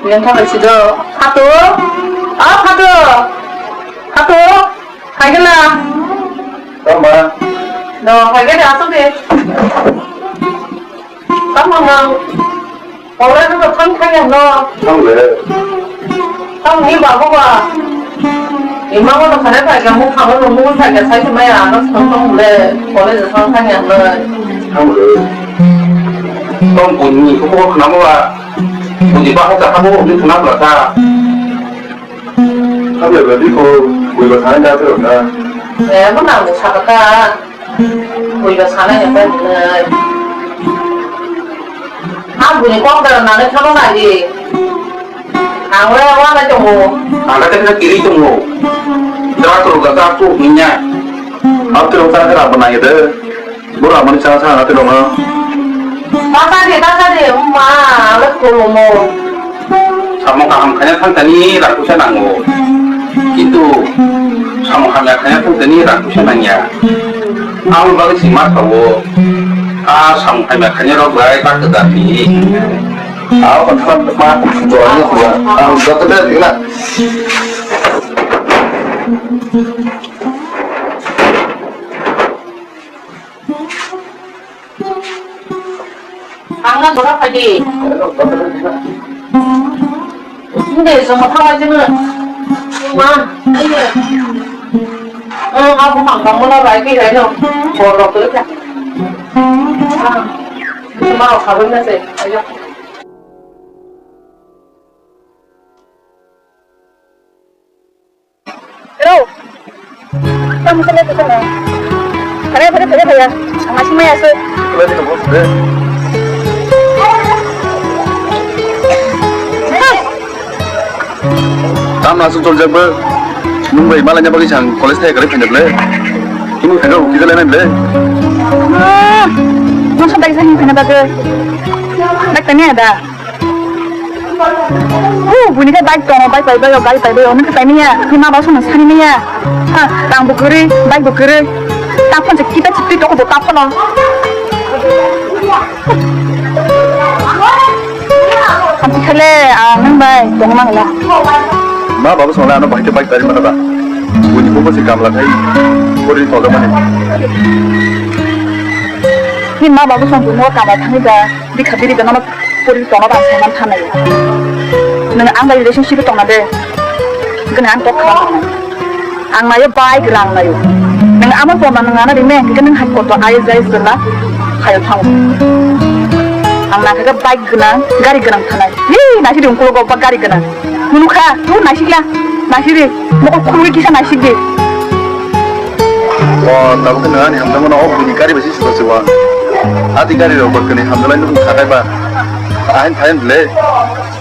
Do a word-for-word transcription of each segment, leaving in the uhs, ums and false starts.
Yang thang si do. Hatu. Ah, hatu. Hatu. Hai gana. Tama. No, hai gana, asuk de. Tama nang. Ora no thang thang yang no. Thang le. Thang ni babu ba. Ima ko no khare thang yang, mu thang no mu thang yang, sai maya no thang thang le. Kole thang thang yang no. Thang le. Tong pun ni ko ko khna mo ba. Buni ba ha ta ha bo ni khna bla ta. Khamle ba biko bui ba sanai da phero na. Eh, mo nang sa ta. Bui ba sanai ya ba ni. Ha buni kok da na le thabo na di. Ang le wa na tongo. Ang le ka kiri tongo. Da to ga ta ko hinya. Ang to ta ka ba na ya de. Bura mani chana chana te dong. Tata de, tata de, ma, le kolomo. Samung kaham khaina thang tani rang puisa nango. Kintu samung hamya khaina thang tani rang puisa nangya. Ang bagwi si ma thawo. A samung hamya khaina rok bai ta kwtal ni. Ang kon thang ma, do ni kuwa. Ang joto de na. Ang na dora phai di. Hindi, sa mathawa jino. Ma, ayo. Ang ako mang kamu na rai kay rai no. Borok ko ka. Ma, khabon na se. Ayo. Hello. Kamu sana ke sana. Phare phare phare phare. Ang asing maya se. Tam na sung chol jagba. Nung bai malanya bagi sang college thai kare phinde ble. Kini phinde uki jale nai ble. Masa bai sang phinde bagi. Dak tanya ada. Oh, buni khe bike tongo, bike pai bai, gari pai bai, ono khe pai manya, khe ma ba songno sani manya. Ha, rang bo kwrwi, bike bo kwrwi. Ta phone se kita chipti toko bo ta phone. Amti khale, ah, nang bai, tongo mangla. Ma ba songla ano bike bike dari mana ba? Buni bo se kamla thai, kori toga mani. Ni ma ba song bo kamla thani da, bikha biri da nama. Puri tongna ba ang saiman thanai. Nang ang bai relationship tongna de. Gana ang tok kha. Ang nayo bike rang nayo. Nang amo tongna nang ana rimeng, gana hai koto ayes ayes gana. Hayo thang. Ang na kha bike gana, gari gana thanai. Hi, nasi dong kulo go gari gana. Munu kha, tu nasi la. Nasi de. Mokol khurui kisa naisik di. O, tabuk khe nang ani hamjakmano o buini gari bai se suka suka. Adi gari rok ba kwnwi hamjaklai nukung kha kaiba. Ahin phain le.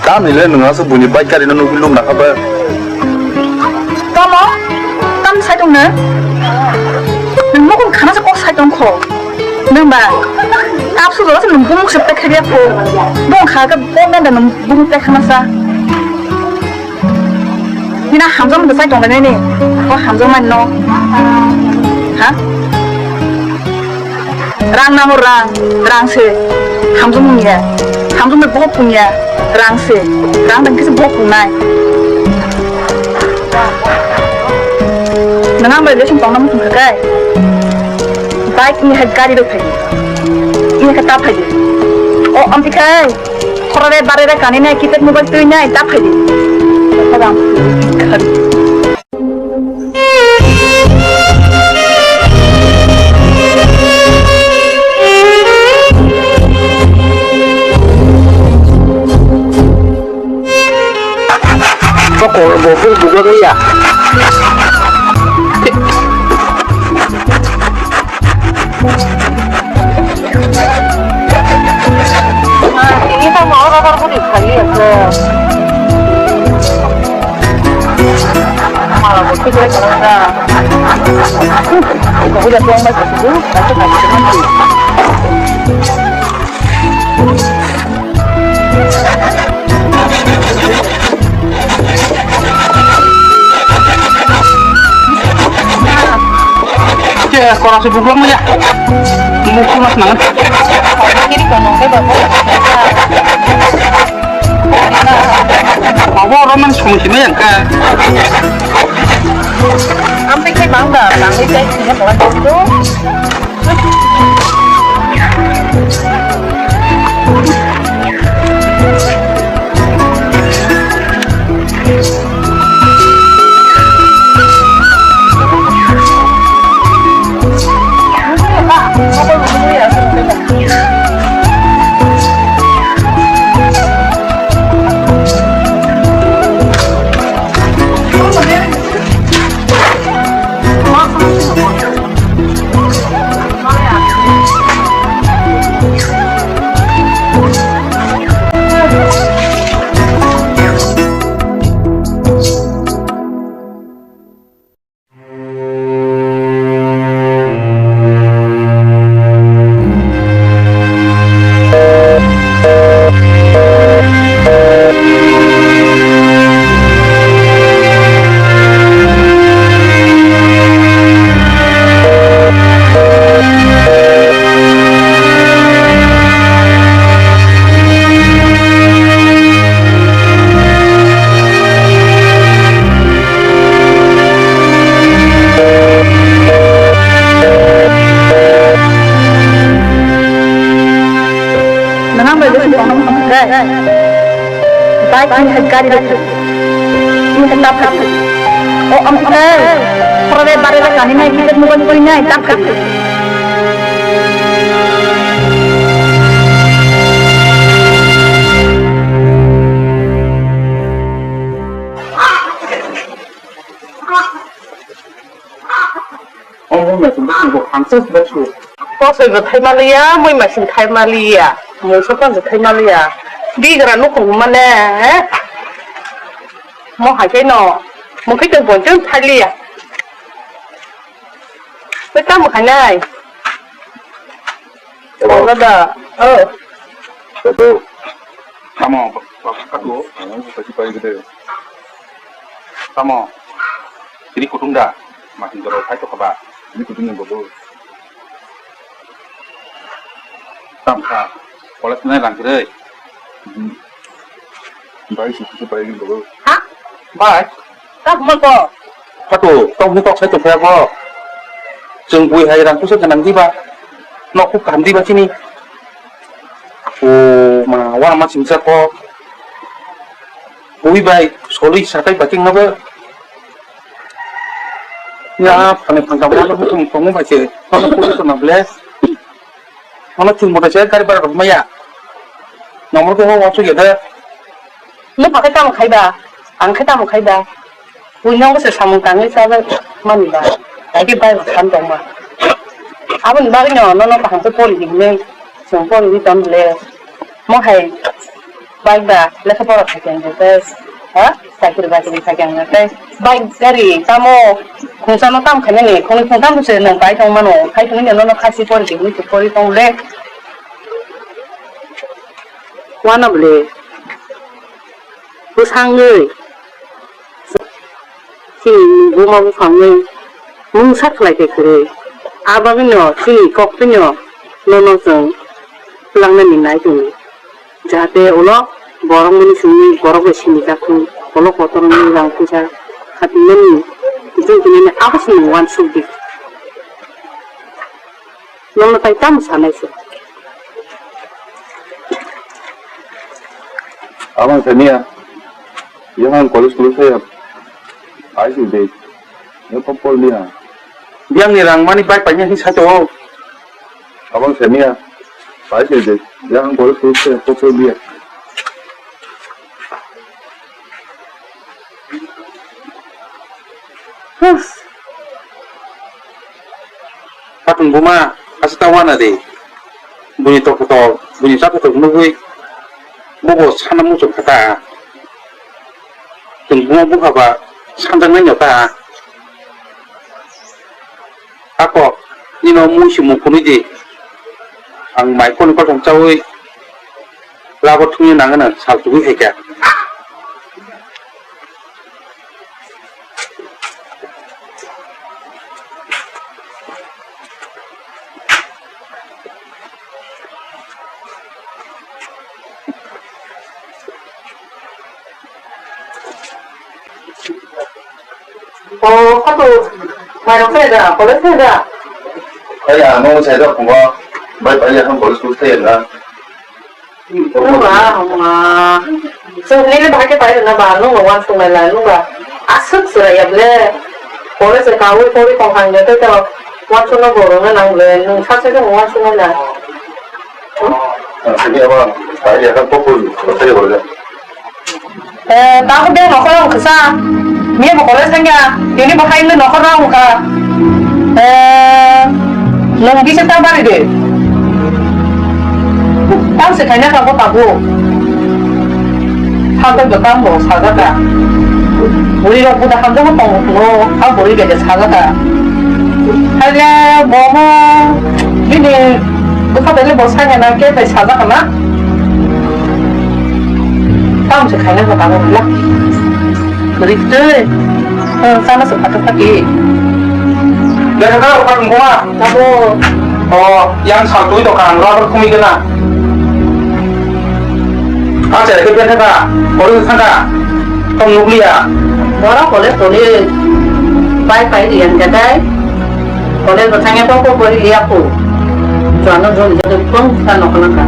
Tamni le nung aswk buini bike gari no nugwi lum nakha ba. Tamo? Tam sai tong na? Nung nukung khana se kok sai tong kho. Nung ba. Kapsu jora se nung bumuk se pekhe dia kho. Bong kha ka bong da nung bumuk pekha na sa. Nina hamjak mani sai tonglainai ni. O hamjak mani no. Ha? Rang nango rang, rang se. Hamjak mani ya. Hamjak mani bohok pung ya. Rang se. Rang dang kisa bohok pung nai. Nang ang bai lesson tongna muchung kha kai. Bike ni hai gari bai phai. Ni hai ta phai. O amti kai. Khorare barere kani nai, keypad mobile twi nai, ta phai di. Khorang. Kok bo phul bugo ya. Ini sama orang orang pun dikali ya ke. Malah bukti kira kira. Aku udah tuang baca dulu, baca baca. Ke, kora se buklok maya. Buklok mas nangan. Kiri kono ke bapak. Bo romani somoi simi yang ka. Ampe khe bang da, bang ni jai sini mo. Nang bai bwswk kono wngkha khe? Bike ni hai gari bai. Ni hai tap hai. O am khe. Khoro re bare re kani nai khe mobile koi nai tap hai. Omo mai tong bwswk bo hangsa bwswk. Kosoi bo thai maliya, moi mai sing thai maliya, mungsa tong thai maliya. Bigra nukhung mane, eh? Mo hai khe no, mo khe tong bonjong thai liya. Koi tamo khainai? Hello. Hello, da. Oh. Hello. Tamo, ba-, ba-, kato. Ano, kasi pa gede. Tamo. Sini kutung da. Makin jero, hai to kaba. Sini kutung ni bobo. Tam ka. College nai lang kere. Bai, susu bai, bai. Ha? Bai. Tak mo ko. Kato, tong ni kok sai to phaya ko. Chwng bui hai rang kusa ganang diba. Nok kuk kaham diba chini. O ma, wa ma singsa ko. Bui bai, soli satai baking na ba. Ya, pane phang kam na ba, tong, tong bai se. Tong ko to na ble. Ano thwng mota se gari bara rok maya. Nomor ko ho wansuk ya da. Nung pakai tamo khai ba, ang khai tamo khai ba. Buino se samung tangwi chabai mani ba. Ai ke bai san tong ba. Aboni bagwi no, no, no, kaham khe pori di hwnwi, chwng pori di ton le. Mo hai bike ba lekha pora thai khe tei, ha? Cycle ba khe thai khe tei. Bike gari tamo khungsa no tam khainani, khungni khungtam se nang bai tong mano. Khai thungni no no khasi pori di hwnwi pori tong le. Wana ble. Bwsangwi. Chini buma buphangwi mungsa khlai khe kwrwi. A bagwino chini koktwino nono chwng twlangnani nai tongdi. Jahate ulo borok mani simi borok bai sini jak thung, ulo kotor wngwi rang puisa khatimani tong tongmani abo chwng uansuk di. Nono tai tamo sanai se? Abang sania, yang college college saya, ai sih deh, yang kompol dia. Yang ni rang mani bai pai yang satu. Abang sania, ai sih deh, yang college college saya kompol dia. Khatung buma, aswk ta wana de. Buini tokto tok, buini chathotok nugwi, bobo sana muchung kha ta. Chwng buma bupha ba sanjaknai no ta. Ako, nino mui si mung phunui di. Ang mai koni kothom chaui, labo thungni nangana sal tugui hai kha. Mairok sai da, college sai da. Ai, ang no sai da, phungo. Bai, bai, ang college ko sai da. Nungba, ma. So, nini bahai khe pai rwna ba, nungba wansuk nai la, nungba. Aswk chwrai ya ble. College se kaui pori tong hang ya, tei to wansuk no borok no nang ble, nung sa se wansuk nai la. Sini apa? Pai ya kan pokok, sai borok. Eh, tabuk de nokhorok wngkha sa. Miya bo college thangya, tini bo hai wngwi nokhorok wngkha. Eh, nwng bisa ta bari de. Tang se khaina kha bo tabuk. Hakhe bo tang bo sajaka. Buri rok bo da hamjak bo tongo, ha buri bai de sajaka. Haile bo mo bini bwkha bai le bo sakya na, khe bai sajaka na. Tamo se khaina kha tamo la. Kwrwi kwtwi. Chana se phatok phati. Lekha ka rok phatok buma. Tamo. O, yang sal twi to kang rok khumi gana. Acha ke bentha ka. Kori thanga. Tong nukliya. Bora kole kole. Pai pai riyan gadai. College bo thangya tong kok kori liya ko. Chuano joni jadu tong sa nokla ka.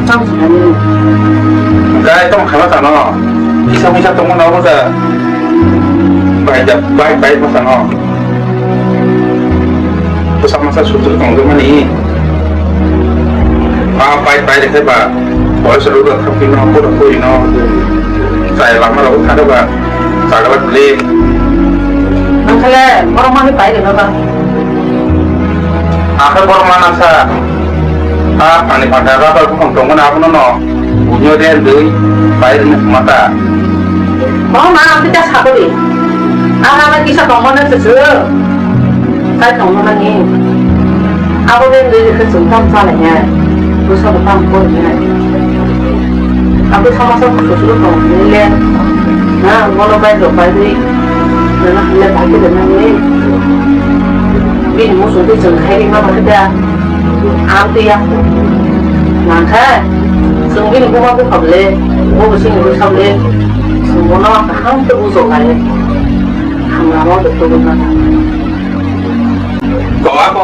Tang sa ni. Gai tong khala ka no. Kisa misa tong na ko da. Bai da bai bai ma sa no. Ko sa ma sa sutur tong do mani. Ba bai bai de ba. College ro da thap no ko da ko no. Sai lama ro thada ba. Sagala beli. Angkale, borok mani pai rwna ba. Angkhe borok mana sa. Ha, ani pata rubber buphang tongmani abono no. Bunyo de dui, pai rwna mata. Borok ma ang pita sakori. Ang ama kisa tongmani se se. Kai tongmani. Abo de dui ke sung tam sa le ya. Busa buphang ko ya. Abo sama sa kusu kusu tong le. Na, mono bai do bai dui. Na, na, le bai ke na ni. Bini musu de jeng khai ma ba da. Am te ya. Na kha. Sung bini ko ma ko khab le. Ko sing ko khab le. Sung mono ham te bu so kai. Ham na mo de ko na. Kok apa?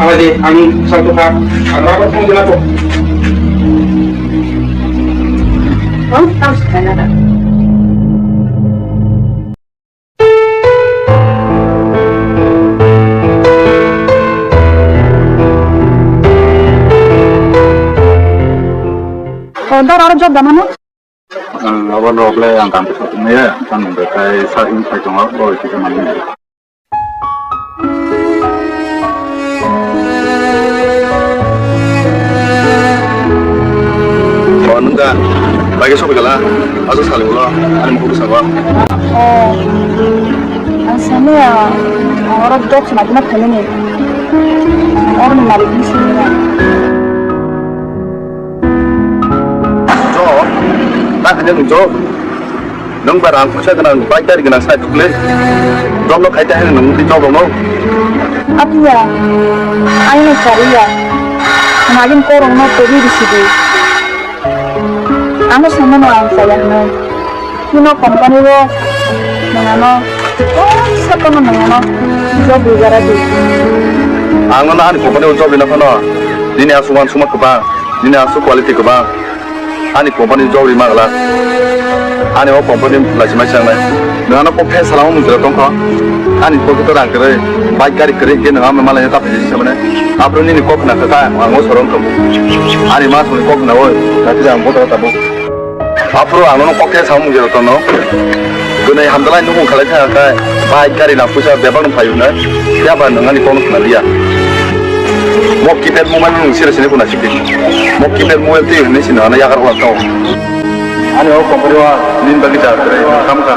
Apa di? Ang satu hak. Apa apa pun jelas kok. Oh, tam sekali ada. Oh, dar arab job damano? Ang abo rok le ang kam sa tumaya, ang betai sa in sai tongo, bo kisa mani. O nungka, bai ke sopi kala, asa sali ulo, ani mukhu sabo. Oh, ang sani ya, ang oro job sima kima thani ni, oro ni malik ni sini ya. Job, tak hanya job. Nwng ba rang puisa gwnang, bike gari gwnang sai thukle. Job no khai ta hwnwi nwng twi job rwno. Apiya, aino chariya. Nagin korong no tobi risidi. Ano samano ang saya hwnwi. Hino company o nangano, oh, sakono nangano job rijara di. Ang no ani company o job rina phano. Nini aswk uansukma kwbang, nini aswk quality kwbang. Ani company job ri magla. Ani o company lachi mai changnai. Nang ano kok khe salama mujra tongkho. Ani pocket o rang kwrwi, bike gari kwrwi khe nang ama malai ta phaji samane. Apro nini kok na kha ang o sorong kho. Ani ma soni kok na o, na khe ang bodo ta bo. Apro ang no kok khe salama mujra tongno. Gwnai hamdalai nukung khalai thang kha, bike gari na puisa bebak no phayu na. Ya ba nang ani kok no khna liya. Mo keypad mobile nung sira sini kuna sidi. Mo keypad mobile twi hwnwi sini hana yagar hona tong. Ani o company wa nin bagi jar kre, kam ka.